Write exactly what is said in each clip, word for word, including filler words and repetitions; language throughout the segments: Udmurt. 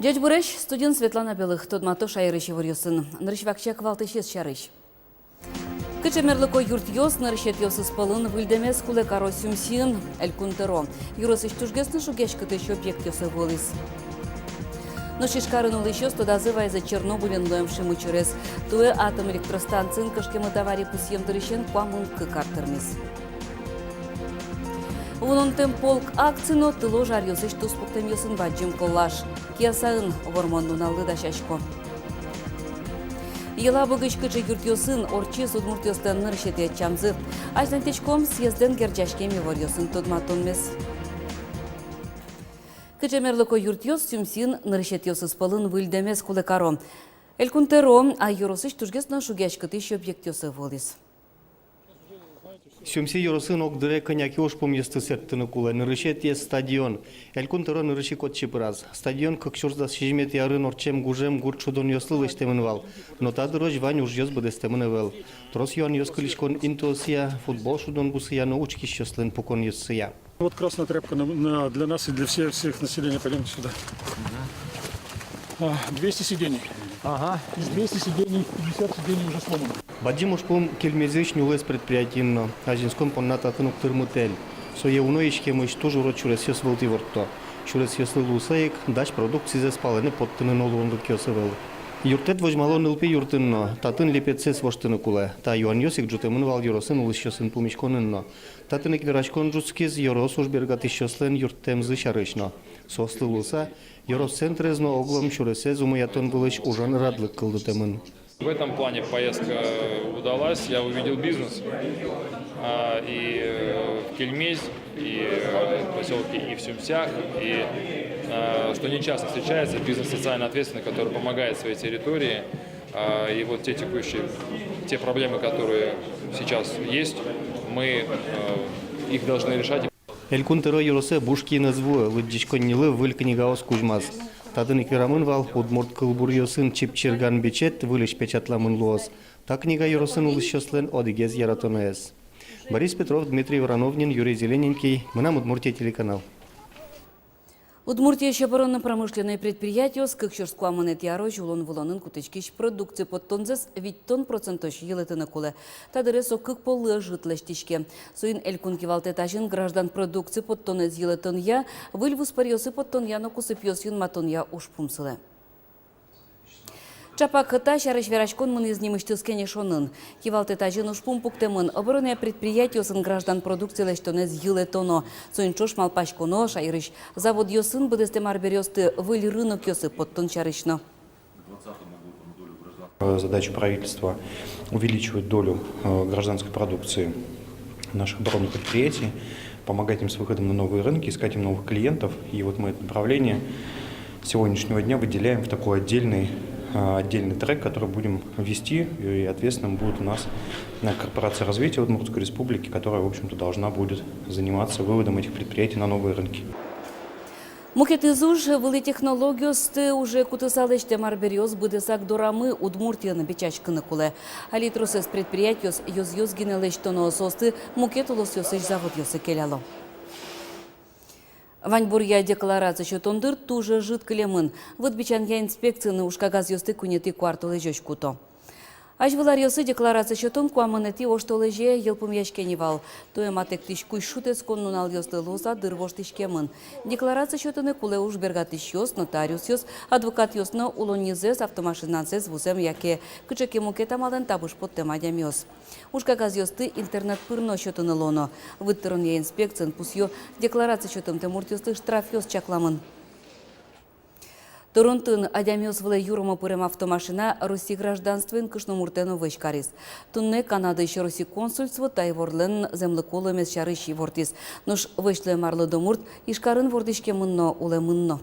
Ӟечбуресь! Студиын Светлана Белых. Тодмато шаерысь иворъёсын. Нырысь вакчияк валтӥсез сярысь. Кыӵе мерлыко юртъёс нырысетӥосыз пӧлын выльдэмез кулэ каро Сюмсиын? Элькун тӧро ёросысь тужгес но шугъяськытӥсь объектъёсы вуылӥз. Нош Ижкарын улӥсьёс тодазы вайизы Чернобыльын луэм шимес учырез. Туэ атом электростанциын кышкемыт авария пусъем дырысен куамын кык ар тырмиз. Вунонтэм полк акци но тыло жаръёсысь туспуктэмъёсын бадӟым коллаж. Киясаын Вормон нуналлы дасясько. Елабугысь кыӵе юртъёсын ортчиз удмуртъёслэн нырысетӥ ӧтчамзы? Азьланьтӥськом съездэн герӟаськем иворъёсын тодматонмес. Кыӵе мерлыко юртъёс Сюмсиын нырысетӥосыз пӧлын выльдэмез кулэ каро? Элькун тӧро ёросысь тужгес но шугъяськытӥсь объектъёсы вуылӥз. Сюмси ёросын огдыре кӧня ке ужпумъёсты сэрттыны кулэ. Нырысетӥез — стадион. Элькун тӧро нырысь ик отчы пыраз. Стадион кык сюрс дас сизьыметӥ арын ортчем гужем гурт шудонъёслы лэсьтэмын вал. Но та дырозь вань ужъёс быдэстэмын ӧвӧл. Трос юанъёс кылиськон интыосъя, футбол шудон бусыя но учкисьёслэн пуконъёссыя. Вот красная тряпка на, на, для нас и для всех, всех населения. Пойдёмте сюда. А, двести сидений. Ага. Из двухсот сидений пятьдесят сидений уже сломано. Бадӟым ужпум Кельмезысь нюлэс предприятиын но. Азинскон понна татын уг тырмытэль. Сое уно иськемысь туж урод сюресъёс вылтӥ ворто. Сюресъёслы луыса ик, дась продукцизэс палэнэ поттыны но луонлыкъёс ӧвӧл. Юрттэт возьмало нылпи юртын но. Татын липетсэс воштыны кулэ. Та юанъёс ик ӝутэмын вал ёросын улӥсьёсын пумиськонын но. Татын ик вераськон ӝутскиз ёрос ужбергатӥсьёслэн юрттэмзы сярысь но. Соослы луыса, ёрос центрез но оглом сюресэз умоятон вылысь ужан радлык кылдытэмын. В этом плане поездка удалась. Я увидел бизнес, а, и, э, в Кельмезе, и, э, в посёлке, и в Сюмсях, и, э, что не часто встречается, бизнес социально ответственный, который помогает своей территории. А, и вот те текущие, те проблемы, которые сейчас есть, мы, э, их должны решать. Элькун тӧро ёросэ буш киын ӧз вуы, лыдӟиськоннилы выль книгаос кузьмаз. Татын ик верамын вал, удмурт кылбуръёсын «Чипчирган бичет» выльысь печатламын луоз. Та книга ёросын улӥсьёслэн одӥгез яратоноез. Борис Петров, Дмитрий Вороновнин, Юрий Зелененький, «Мынам Удмуртие» телеканал. Удмуртиысь оборонно-промышленной предприятиос кык сюрс куамынэтӥ арозь улон-вылонын кутӥськись продукци поттонзэс витьтон процентозь йылэтыны кулэ. Та дыре со кык поллы ӧжыт лэсьтӥське. Соин Элькун кивалтэт азьын граждан продукци поттонэз йылэтонъя, выль вузпыръёсы поттонъя но кусыпъёс юнматонъя ужпум сылэ. Чапак та сярысь вераськон мынӥз нимысьтыз кенешонын. Кивалтэт азьын ужпум пуктэмын: оборонной предприятиосын граждан продукци лэсьтонэз йылэтоно. Соин ӵош малпаськоно шаерысь заводъёсын быдэстэм арбериосты выль рынокъёсы поттон сярысь но. Э, задача правительства — увеличивать долю, э, гражданской продукции наших оборонных предприятий, помогать им с выходом на новые рынки, искать им новых клиентов. И вот мы это направление с сегодняшнего дня выделяем в такой отдельный, э, отдельный трек, который будем вести, и ответственным будет у нас, э, корпорация развития Удмуртской Республики, которая, в общем-то, должна будет заниматься выводом этих предприятий на новые рынки. Мукетыз уж — вылӥ технологиосты уже кутыса лэсьтэм арбериос быдэсак дорамы Удмуртиын бичаськыны кулэ. Али тросэз предприятиос ёзъёс гинэ лэсьтоно, соосты мукет улосъёсысь заводъёсы келяло. Ваньбуръя декларация сётон дыр туж ӧжыт кылемын. Выт бичанъя инспекциын ужкагазъёсты куинетӥ куартолэзёзь куто. Азьвыл аръёсы декларация сётон куамынэтӥ оштолэзе йылпумъяське ни вал. Туэ матэктӥсь кузь шутэтскон нуналъёслы луыса дыр воштӥськемын. Декларация сётыны кулэ ужбергатӥсьёс, нотариусъёс, адвокатъёс но улоннизэс, автомашиназэс вузэм яке кыӵе ке мукет амалэн табыш поттэм адямиос. Ужкагазъёсты интернет пыр но сётыны луоно. Выт тыронъя инспекциын пусъё: декларация сётымтэ муртъёслы штрафъёс чакламын. Торонтоын адямиос вылэ юромо пырем автомашина Россия гражданствоен кышномуртэ но вӧсь кариз. Туннэ Канадаысь Россия консульство та иворлэн зэмлыко луэмез сярысь ивортӥз. Нош вӧсь луэм арлыдо мурт Ижкарын вордӥськемын но улэмын но.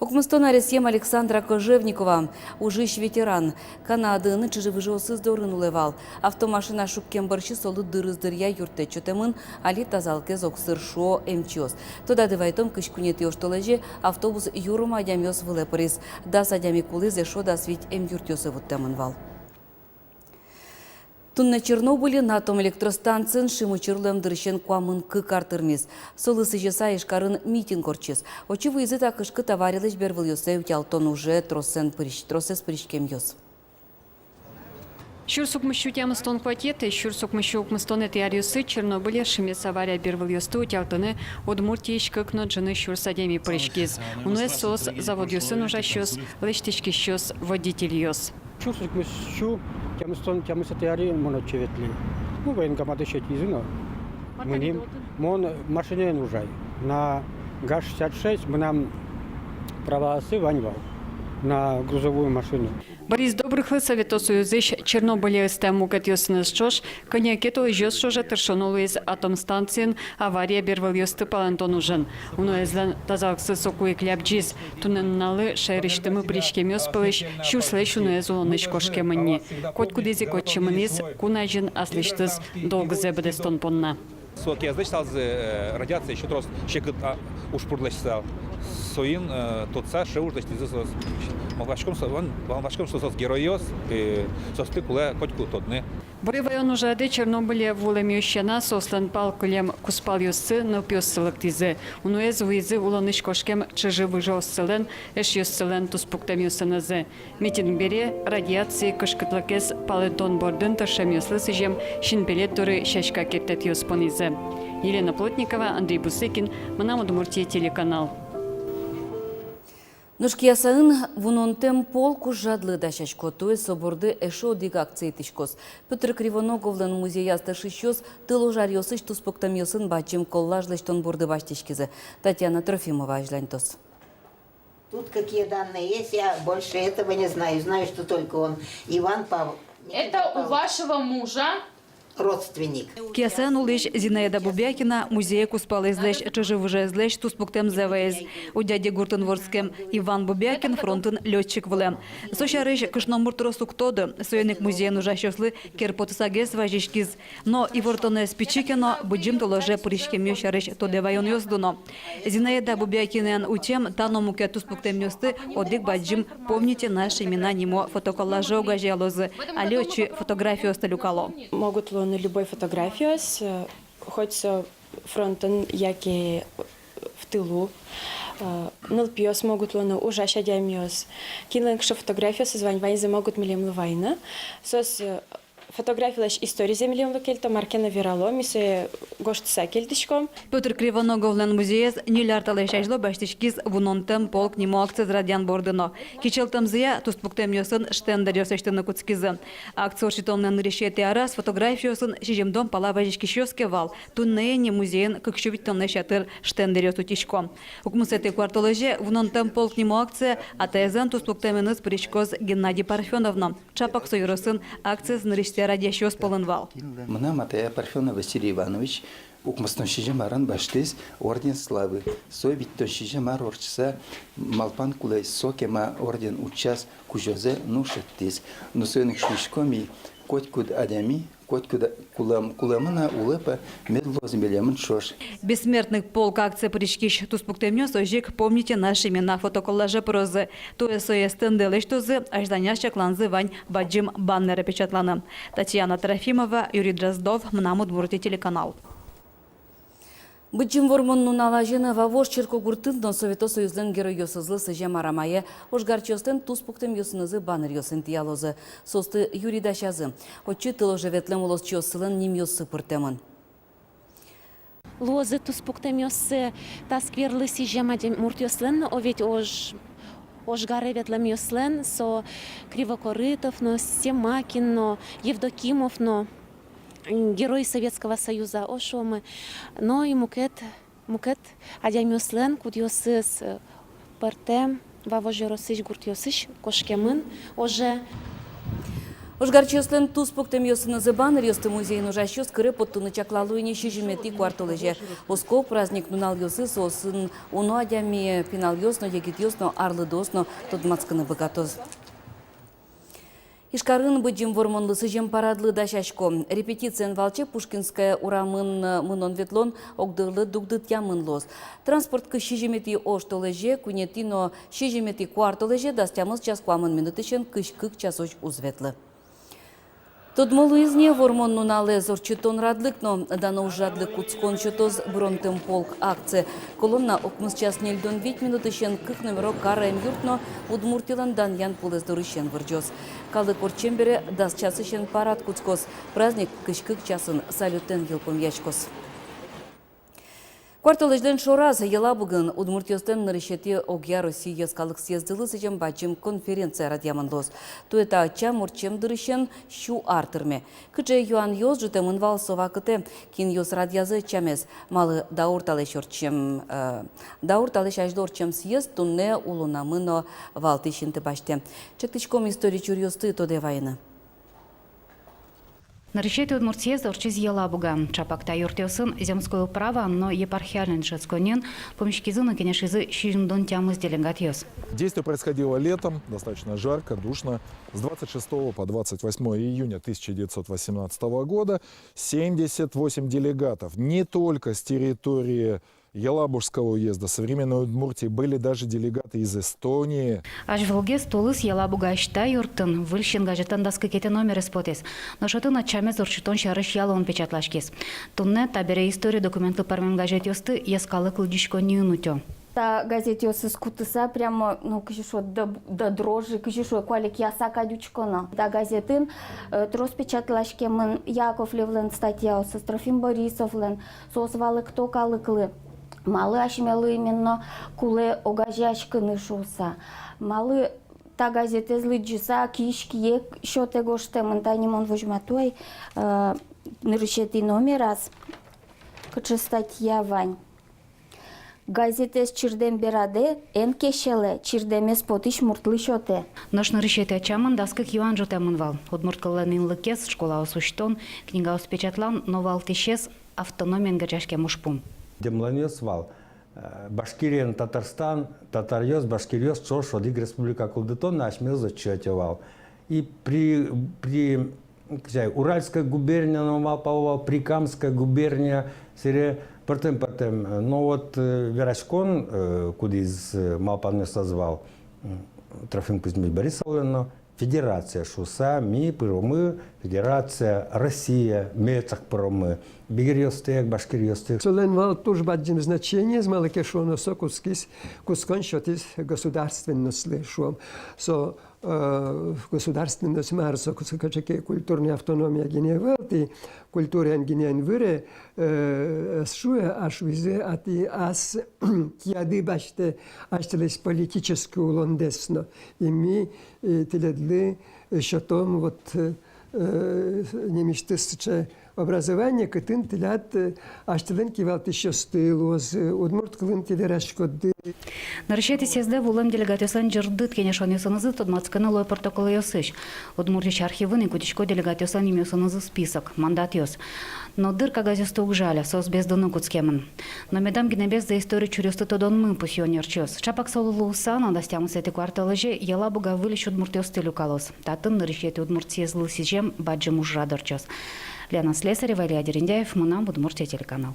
Укмыстон аресъем Александра Кожевникова, ужысь ветеран, Канадаын чыжы-выжыосыз дорын улэ вал. Автомашина шуккем бӧрсьы солы дырыз дыръя юрттэт сётэмын, али тазалыкез огсыр, шуо эмчиос. Тодады вайытом, кызь куинетӥ оштолэзе автобус юромо адямиос вылэ пыриз. Дас адями кулӥз, эшшо дас вить эмъюртъёсы вуттэмын вал. Туннэ Чернобыльын атом электростанциын шимес учыр луэм дырысен куамын кык ар тырмиз. Солы сӥзьыса Ижкарын митинг ортчиз. Отчы вуизы та кышкыт авариялэсь бервылъёссэ утялтон уже тросэн пырись-, тросэз пыриськемъёс. Сюрс укмыссю тямыстон куатетӥ, сюрс укмыссю укмыстонэтӥ аръёсы Чернобыле шимес авария бервылъёсты утялтыны Удмуртиысь кык но ӝыны сюрс адями пыриськиз. Уноез соос заводъёсын ужасьёс, лэсьтӥськисьёс, водительёс. Сюрс укмыссю тямыстон, тямысэтӥ аре мон отчы ветлӥ. Ну, военкоматысь сётӥзы но. Мынам, мон машинаен ужай. На ГАЗ шестьдесят шесть, мынам праваосы вань вал на грузовую машину. Борис Добрыхлы Совето Союзысь Чернобыле ыстэм мукетъёсыныз ӵош кӧня ке толэзьёс ӵоже тыршоно луиз атом станциын авария бервылъёсты палэнтон ужын. Уноезлэн тазалыксы соку ик лябӟиз. Туннэ нуналлы шаерысьтымы пыриськемъёс пӧлысь сюрслэсь уноез улонысь кошкемын ни. Котькудӥз ик отчы мынӥз кун азьын аслэсьтыз долгзэ быдэстон понна. Со киязлэсь талзы, э, радиация ещё трос секыт, а, ужпурлэсь сал. Соин, э, тодса, сыӵе уж лэсьтӥзы соос. Малпаськом со, ван-, малпаськом со, соос геройёс, э, соосты кулэ котьку тодны. Буре ваён ужрадэ Чернобыле вуылэмъёс сяна, соослэн пал кылем кузпалъёссы нылпиоссы лыктӥзы. Уноез вуизы улонысь кошкем чыжы-выжыоссылэн, эшъёссылэн туспуктэмъёсынызы. Митинг бере радиаци кышкытлыкез палэнтон бордын тыршемъёслы сӥзем синпелет доры сяська керттэтъёс понӥзы. Елена Плотникова, Андрей Бусыгин, «Мынам Удмуртие» телеканал. Нош Киясаын «Вунонтэм полк» ужрадлы дасясько. Туэ со борды эшшо одӥг акция итӥськоз. Пётр Кривоноговлэн музеяз тыршисьёс тылож аръёсысь туспуктэмъёсын бадӟым коллаж лэсьтон борды басьтӥськизы. Татьяна Трофимова азьланьтоз. Тут какие данные есть, я больше этого не знаю. Знаю, что только он, Иван Пав-, Никита Павлович. Это у вашего мужа? Родственник. Киясаын улӥсь Зинаида Бубякина музее кузпалэзлэсь, чыжы-выжыезлэсь туспуктэмзэ ваиз. Удяди гуртын вордскем Иван Бубякин фронтын лётчик вылэм. Со сярысь кышномурт трос уг тоды, соин ик музейын ужасьёслы кер потысагес вазиськиз. Но ивортонэз пичи ке но, быдӟым толэзе пыриськемъёс сярысь тодэ ваёнъёс дуно. Зинаида Бубякинаен утем та но мукет туспуктэмъёсты одӥг бадӟым «Помните наши имена» нимо фотоколлаже огазеялозы, али отчы фотографиосты люкало. Могут луыны любой фотографиос, э, хоть со фронтын яке в тылу. Э, нылпиос могут луыны, ужась адямиос. Кинлэн кыӵе фотографиосыз вань, ваньзэ могут милемлы вайыны. Соос, э, фотографилэсь историзэ милемлы кельто, мар ке но верало, ми сое гожтыса кельтӥськом. Пётр Кривоноговлэн музеез ньыль ар талэсь азьло басьтӥськиз «Вунонтэм полк» нимо акциез радъян борды но. Кичӧлтэмзыя туспуктэмъёсын штендеръёс лэсьтыны кутскизы. Акция ортчытонлэн нырысетӥ араз фотографиосын сизьымдон пала вазиськисьёс ке вал, туннэ ини музейын кык сю витьтонлэсь ятыр штендеръёс утисько. Укмысэтӥ куартолэзе «Вунонтэм полк» нимо акцие атаезлэн туспуктэменыз пыриськоз Геннадий Парфёнов но. Чапак со ёросын акциез нырысьсэ радъясьёс пӧлын вал. Мынам атае Парфёнов Василий Иванович укмыстон сизьым арын басьтӥз орден Славы. Со витьтон сизьым ар ортчыса малпан кулэ, со кема орден утчаз кузёзэ, ну, шедьтӥз. Но соин ик шуиськом ми, котькуд адями, котькуд кулэм, кулэмын-а, улэп-а, мед луоз милемын ӵош. «Бессмертный полк» акцие пыриськись туспуктэмъёс озьы ик «Помните наши имена» фотоколлаже пырозы. Туэ сое стендэ лэсьтозы, азьланяз чакланзы вань бадӟым баннере печатланы. Татьяна Трофимова, Юрий Дроздов, «Мынам Удмуртие» телеканал. Быдӟым Вормон нунал азьын Вавож черкогуртын но Совето Союзлэн геройёсызлы сӥзем арамае ожгарчиослэн туспуктэмъёсынызы баннеръёс интыялозы. Соосты юри дасязы. Отчы тыложе ветлэм улосчиоссылэн нимъёссы пыртэмын. Луозы туспуктэмъёссы та скверлы сӥзем адям-, муртъёслэн но, о ведь, ож-, ожгаре ветлэмъёслэн, со Кривокорытов но, Семакин но, Евдокимов но, м, Герой Советского Союза, о, шуомы, но и мукет, мукет адямиослэн, кудъёсыз, э, пӧртэм Вавож ёросысь гуртъёсысь кошкемын оже. Ожгарчиослэн туспуктэмъёсынызы баннеръёсты музейын ужасьёс кыре поттыны чаклало ини сизьыметӥ куартолэзе. Оско, праздник нуналъёсы соосын уно адями, пиналъёс но, егитъёс но, арлыдоос но тодматскыны быгатоз. Ижкарын Быдӟым Вормонлы сӥзем парадлы дасясько. Репетициен валче Пушкинская урамын мынон-ветлон огдырлы дугдытъямын луоз. Транспорт кызь сизьыметӥ оштолэзе, куинетӥ но сизьыметӥ куартолэзе дас тямыс час куамын минутысен кызь кык часозь уз ветлы. Тодмо луиз ни вормон нуналэз ортчытон радлык но. Дано ужрадлы кутскон сётоз «Быронтэм полк» акция. Колонна укмыс час ньыльдон вить минутысен кык номеро караем юрт но Удмуртилэн данъян пулэз дорысен вырӟоз. Калык ортчем бере дас часысен парад кутскоз. Праздник кызь кык часын салютэн йылпумъяськоз. Куартолэзьлэн шораз Елабугаын удмуртъёслэн нырысетӥ огъя Россия йӧскалык съездылы сӥзем бадӟым конференция радъямын луоз. Туэ та ӧтчам ортчем дырысен сю ар тырме. Кыӵе юанъёс ӝутэмын вал со вакытэ? Кинъёс радъязы ӧтчамез? Малы даур талэсь ортчем, э, даур талэсь азьло ортчем съезд туннэ улонамы но валтӥсь инты басьтэ? Чектӥськом история чуръёсты тодэ вайыны. Нырысетӥ удмурт съезд ортчиз Елабугаын. Чапак та юртъёсын земской управаын но епархиальной дышетсконниын пумиськизы но кенешизы сизьымдон тямыс делегатъёс. Действие происходило летом, достаточно жарко, душно. С двадцать шестого по двадцать восьмое июня тысяча девятьсот восемнадцатого года семьдесят восемь делегатов не только с территории Елабужского уезда, современной Удмуртии, были даже делегаты из Эстонии. Азьвылгес тулыс Елабугаысь та юртын «Выль син» газетлэн дас кыкетӥ номерез потӥз. Нош отын ӧтчамез ортчытон сярысь ялон печатласькиз. Туннэ табере история документлы пӧрмем газетъёсты йӧскалык лыдӟиськонниын утё. Та газетъёсыз кутыса прямо, ну, кызьы шуод, до, до дрожи, кызьы шуод, куалекъяса кадь учконо. Та газетын, э, трос печатласькемын Яковлевлэн статьяосыз, Трофим Борисовлэн, соос валэкто калыклы, малы асьмелы именно кулэ огазеяськыны шуыса, малы та газетэз лыдӟыса киысь кие сётэ гожтэмын. Тани мон возьмато ай, э, нырысетӥ номераз кыӵе статья вань. Газетэз чирдэм берадэ эн кеселэ, чирдэмез потӥсь муртлы сётэ. Нош нырысетӥ ӧтчамын дас кык юан ӝутэмын вал. Удмурт кыллэн инлыкез, школаос усьтон, книгаос печатлан но валтӥсез автономиен герӟаськем ужпум. Дэмланъёс вал, э, Башкириен Татарстан, татаръёс, башкиръёс ӵош одӥг республика кылдытон, но асьмеос ӧтчы ӧте вал. И при, при, кызьы ай, Уральская губерния но малпало вал, Прикамская губерния, сэре пӧртэм-пӧртэм. Но вот, э, вераськон, э, кудӥз, э, малпанъёсаз вал, м, Трофим Кузьмич Борисовлэн но, федерация шуыса, ми пыромы федерация, Россия, меӵак пыромы, бигеръёстэк, башкиръёстэк. Солэн вал туж бадӟым значениез, малы ке шуоно со кутскиз, кутскон сётӥз государственностьлы, шуом. Со, э, государственность мар со, кутске кыӵе ке культурной автономия гинэ ӧвӧл, тӥ культураен гинэ эн выре, э, ӧз шуэ, а шуизы, а тӥ ас кияды басьтэ асьтэлэсь политической улондэс но. И ми, э, тӥледлы, э, сётом вот, э, нимысьтыз сыӵе образование, кытын тӥляд, э, асьтэлэн кивалтӥсьёсты луозы, удмурт кылын тӥ вераськоды. Нырысетӥ съездэ вуылэм делегатъёслэн ӟырдыт кенешонъёсынызы тодматскыны луэ протоколъёсысь. Удмуртиысь архивын ик утисько делегатъёслэн нимъёсынызы список, мандатъёс. Но дыр кагазъёсты уг жаля, соос бездыны кутскемын. Но медам гинэ бездэ история чуръёсты тодонмы, пусъё ӧнерчиос. Чапак солы луыса но, дас тямысэтӥ куартолэзе Елабуга выльысь удмуртъёсты люкалоз. Татын нырысетӥ удмурт съездлы сӥзем бадӟым ужрад ортчоз. Лена Слесарева, Илья Дерендяев, «Мынам Удмуртие» телеканал.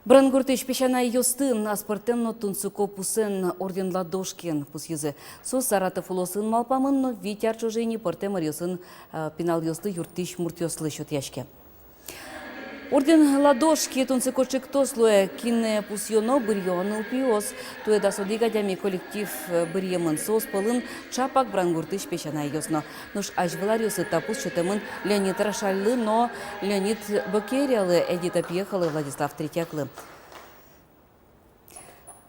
Брангуртысь песянайёсты аспӧртэм но тунсыко пусэн, орден «Ладошкиен» пусйизы. Со Саратов улосын малпамын, но вить ар ӵоже ини пӧртэм ӧръёсын, э, пиналъёсты юрттӥсь муртъёслы сётъяське. Орден «Ладошки» тунсыко ӵектос луэ, кинэ пусъёно, быръё нылпиос. Туэ дас одӥг адями коллектив, э, быръемын, соос пӧлын чапак Брангуртысь песянайёс но. Нош азьвыл аръёсы та пус сётэмын Леонид Рошальлы но Леонид Бокериалы, Эдита Пьехалы, Владислав Третьяклы.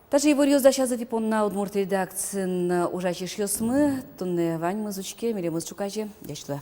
Таӵе иворъёс дасязы тӥ понна удмурт редакциын ужась эшъёсмы. Туннэ ваньмыз учке, милемыз ӵуказе. Ӟеч луэ.